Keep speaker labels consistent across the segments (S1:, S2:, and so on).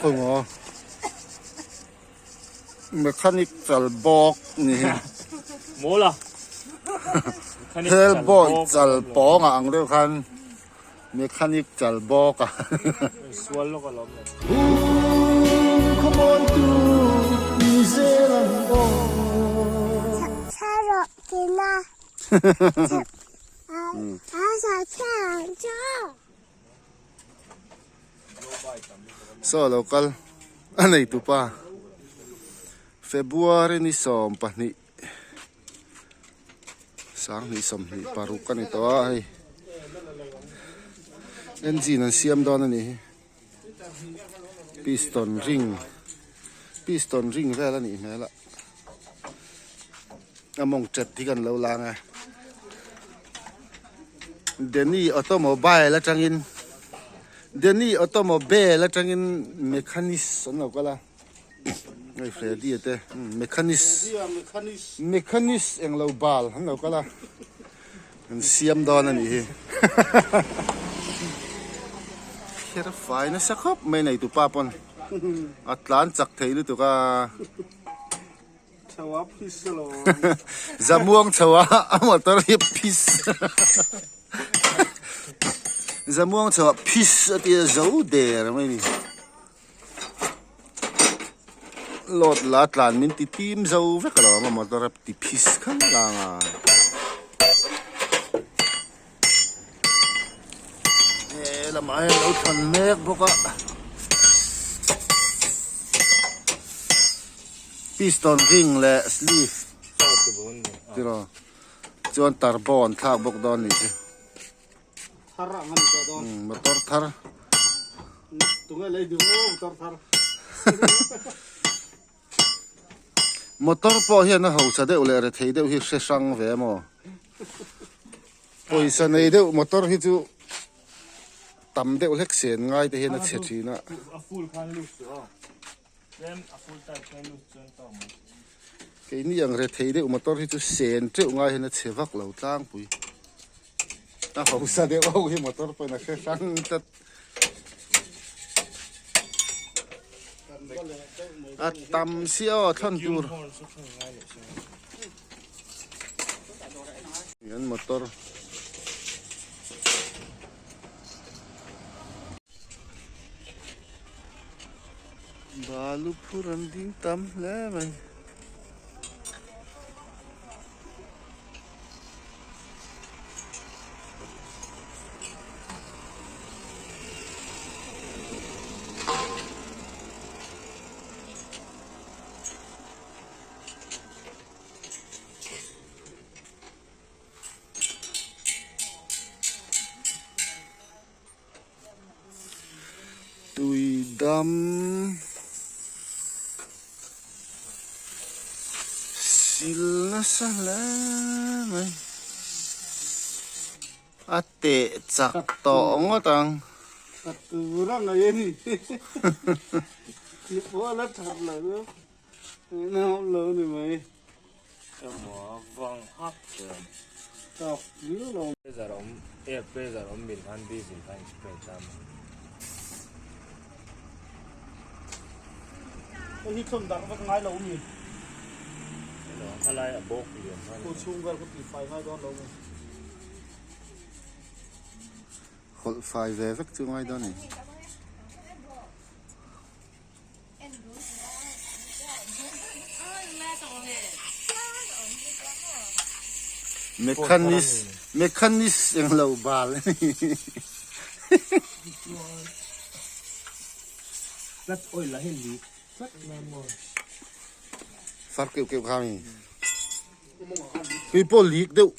S1: Khawimaw mechanic chal bawk ni hi.
S2: Mawl a.
S1: Hellboy chal pawng a ang deuh khan mechanic chal bawk a.
S2: Sual lawk alawm le.
S1: Saw lo kal a nei tupa February ni 12 2026 a ni tawh a hei engine an siam dawn a nih hi piston ring piston ring vel a nih hmel a a mawng tep hi kan lo lang a Danny automobile atangin Danny automobile atangin mechanist an lo kal a hei Freddy te mechanist mechanist englo bal an lo kal a an siam dawn a nih hi kher fai nasa khawp mai nei tupa pawn a tlan chak thei lutuk a. Zamuang chho a a motor hi phis Zamuang chho a phis a tia zo der mai ni Load la tlan min ti tim zo vek alawm a motor a ti phis khan lang a He lamah hian lo thawn mek bawk a piston ring leh sleeve tiraw chuan turbo an thlak bawk dawn anih chu motor thar Motor pawh hian a hausa deuh leh rethei deuh hi hre hrang ve maw? Pawisa nei deuh motor hi chu tam deuh hlek sen ngai te hian a chhe thin a. Keini ang rethei deuh motor hi chu sen teuh ngai hian a chhe vak lo tlangpui. A hausa deuh ho hi motor pawhin a hre hrang tlat. A tam si aw thlawn tur. An motor. Balu phur an ding tam hle mai. Tuidam sil nasa hle mai a teh chak tawh ngawt ang. Hawlh fai ve vek chu ngai dawn a ni. Mechanist mechanist eng lo bal a ni. Far keuh keuh kha mi. Tui pawh lik deuh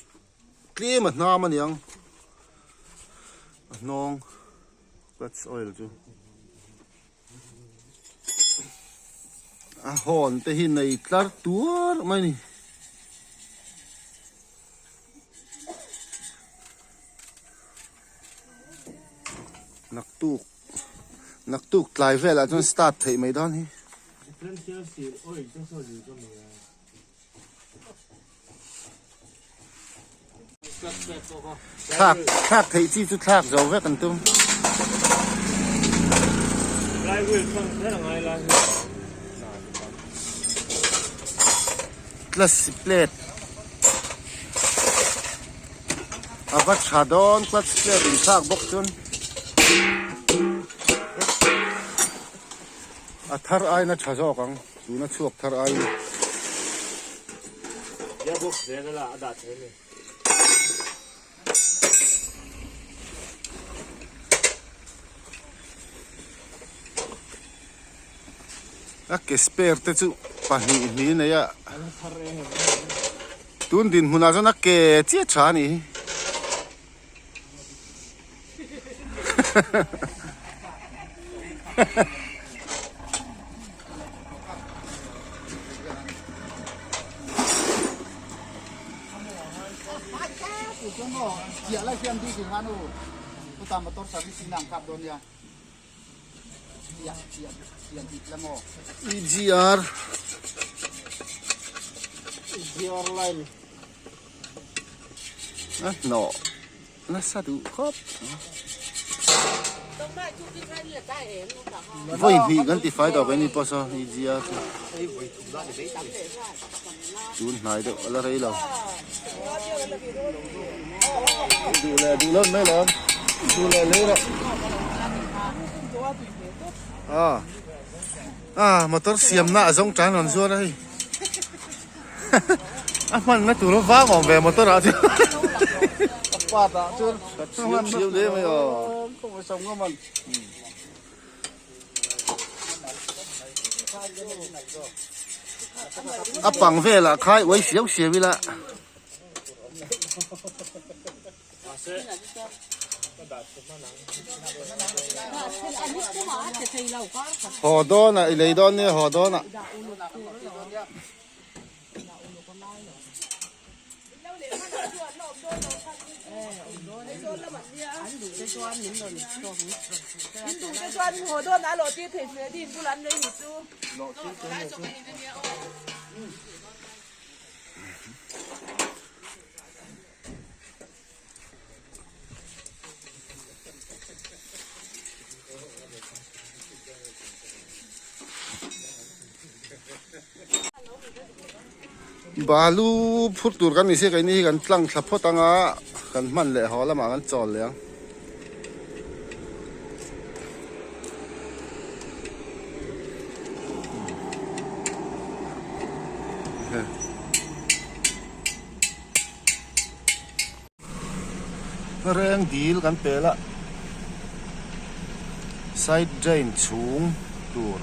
S1: tlem a hnam a niang a hnawng clutch oil chu. A hawn te hi nei tlar tuar mai a ni. Naktuk naktuk tlai velah chuan start theih mai dawn hi. Thlak thlak theih chi chu thlak zo vek an tum.
S2: Lai wheel chuan kher a ngai lai hi na ti tam.
S1: Clutch plate a va tha dawn clutch plate inthlak bawk chuan a thar aiin a tha zawk ang tuna chhuak thar aiin.
S2: Gearbox zel a la a dah thei a ni.
S1: A ke spare te chu pahnih hnih nei a tun dinhmunah chuan a ke chiah tha a nih hi. EGR A hnawh nasa duh khawp. Vawi hnih kan ti fai tawh keini pawh saw EGR chu tun hnai deuh a la rei lo. Duh leh duh lo mai lo duh leh lei rawh. Ah ah motor siamna a zawng tan rawn zuar a hei. A hmanna tur a vang awm ve motor ah chuan.
S3: A part ah chuan
S1: siam siam hle mai aw. A pang velah khai uai siau siau ila. Haw dawnah i lei dawn nia haw dawnah. Balu phur tur kan ni sia keini hi kan tlang thla phawt anga kan hman leh haw lamah kan chawl leh ang. Reng dil kan pel a side drain chhung tur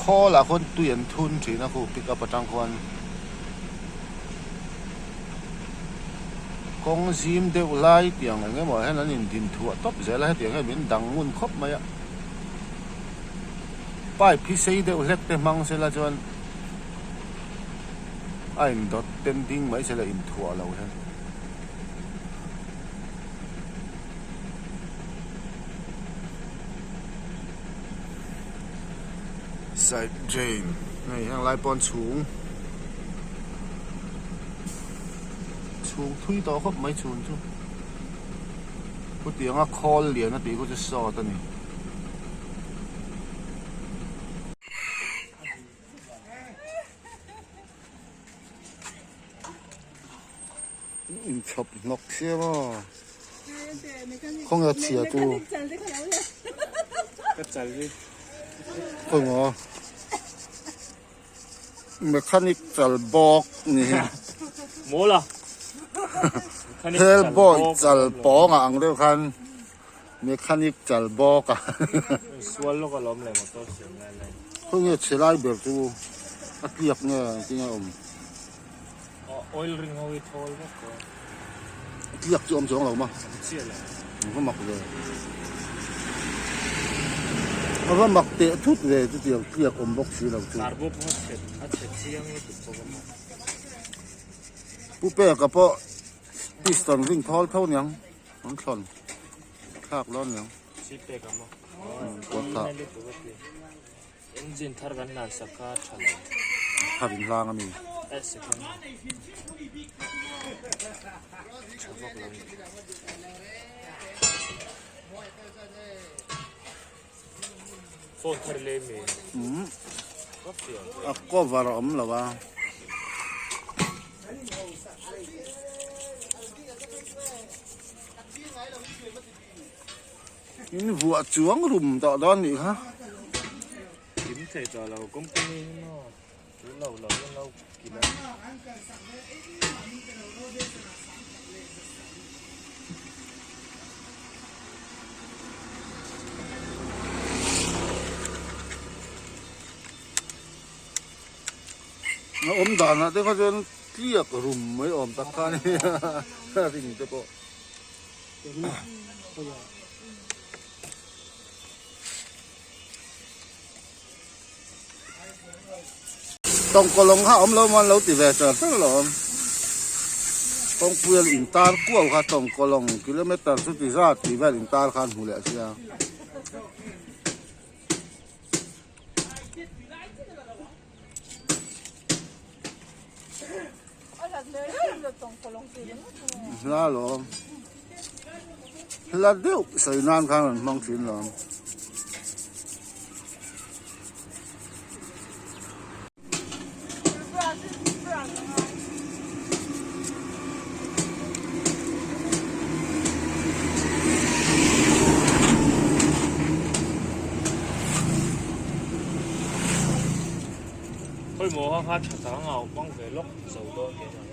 S1: khawl ah khuan tui an thun thin a khu pick up atang khuan kawng zim deuh lai tiang eng emaw ah hian an in din thuah tawp zel a hetiang hian min dang ngun khawp mai a pipe hi sei deuh hlek te hmang sela chuan. A indawt ten ding mai se la inthuah lo hian. Side drain hei heng lai pawn chhung chhung thui tawh khawp mai chhun chu khutianga khawl lian a tih khu chu sawt a ni. Inchhawp hnawk sia maw khawnge chhia chu khawnge mechanic chal bawk ni hi hellboy chal pawng a ang deuh khan. Mechanic chal bawk a.
S2: Sual lawk alawm le motor siam lai lai.
S1: Khawi nge chhe lai ber chu a tliak nge engtin nge a awm?
S2: Oil ring ho hi thawl vek ko.
S1: A tliak chu a awm chuang lo ma.
S2: Awm chiah lo.
S1: A va mak ve. A va mak teh thut ve chutiang tliak awm bawk si lo chu.
S2: Carbo pawh a chhe a chhe chiang lutuk bawk a maw.
S1: Pu Peka pawh piston ring thawl tho niang. An thlawn thlak dawn niang.
S2: Sipek a maw?
S1: Kawt thah.
S2: Engine thar kan lan sak kha tha lo.
S1: Thar in hlang a mi.
S2: Eh second. Tha vak lo ni. Phone thar leh mi.
S1: Umm a cover a awm lo a. In vuah chuang rum tawh dawn nih kha.
S2: Kim thei tawh lo company hi maw chu lo lo in lo kil a.
S1: A awm danah te kha chuan tliak rum mai awm tak kha a ni a ring te pawh. Tawngkawlawng kha awm lo maw an lo ti ve char char alawm. Kawngpuia in tar kuau kha tawngkawlawng kilometer chu ti zat tih vel in tar kha an hmu leh sia. Hla alawm. Hla deuh sawi nan khan an hmang thin lo.
S2: Khawi maw kha kha tha chang a hmang ve lawk zo dawn hian a.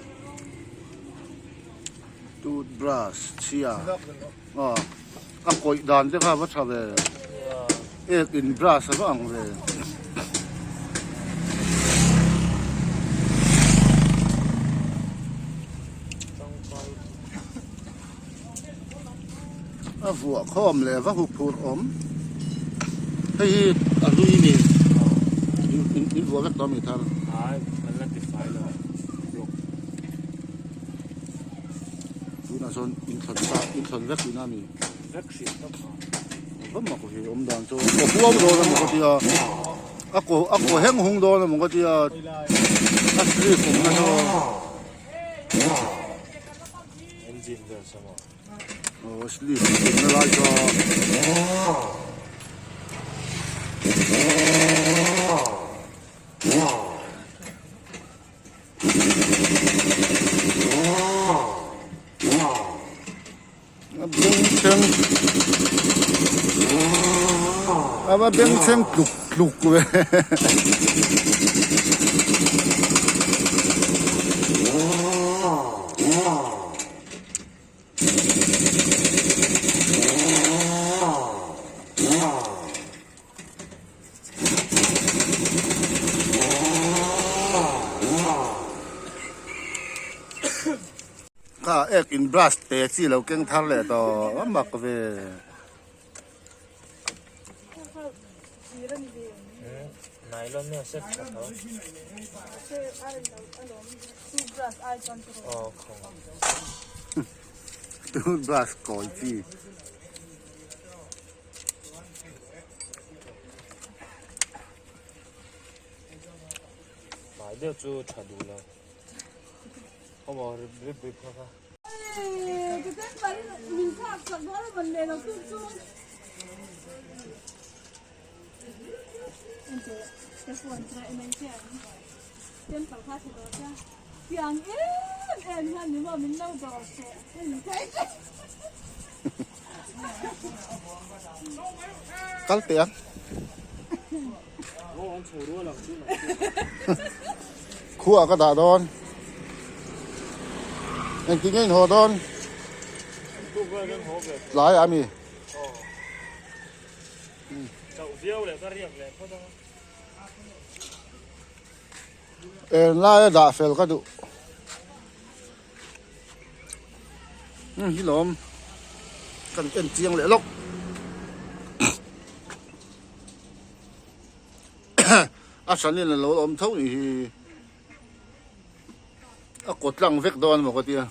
S1: Toothbrush chhia aw a kawih dan te kha va tha ve ek in brush a va ang ve. A vuah khawm leh va huphurh awm hei hi a hlui a ni in vuah vek tawh a mi thar.
S2: Ai kan la ti fai lo block.
S1: Tunah chuan in thlawn ta in thlawn vek tihna a mi.
S2: Vek hriat tak a.
S1: Va mak ve awm dan chu a huam dawn emaw ka tia a kaw a kaw heng hung dawn emaw ka tia a sleeve awmna chu.
S2: Engine vel sama.
S1: Aw sleeve awmna lai chu. A bengchheng a va bengchheng tluk tluk ve. Kha ek in brush te chi lo keng thar leh tawh a mak ve. Toothbrush kawi chi.
S2: Mai deuh chu tha duh lo. Aww rip rip rip kha kha.
S1: Kal teh ang. Khuah ka dah dawn. Engtin nge in haw dawn? Tlai ah mi. Englai a dah fel ka duh. Hi lawm kan en chiang leh lawk a hranin a lo awm tho nih hi a kawt tlang vek dawn emaw ka tia.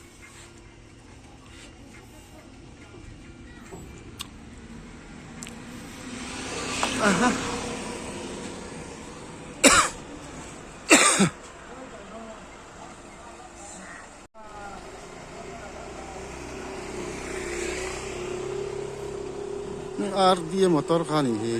S1: RD motor kha a nih hi.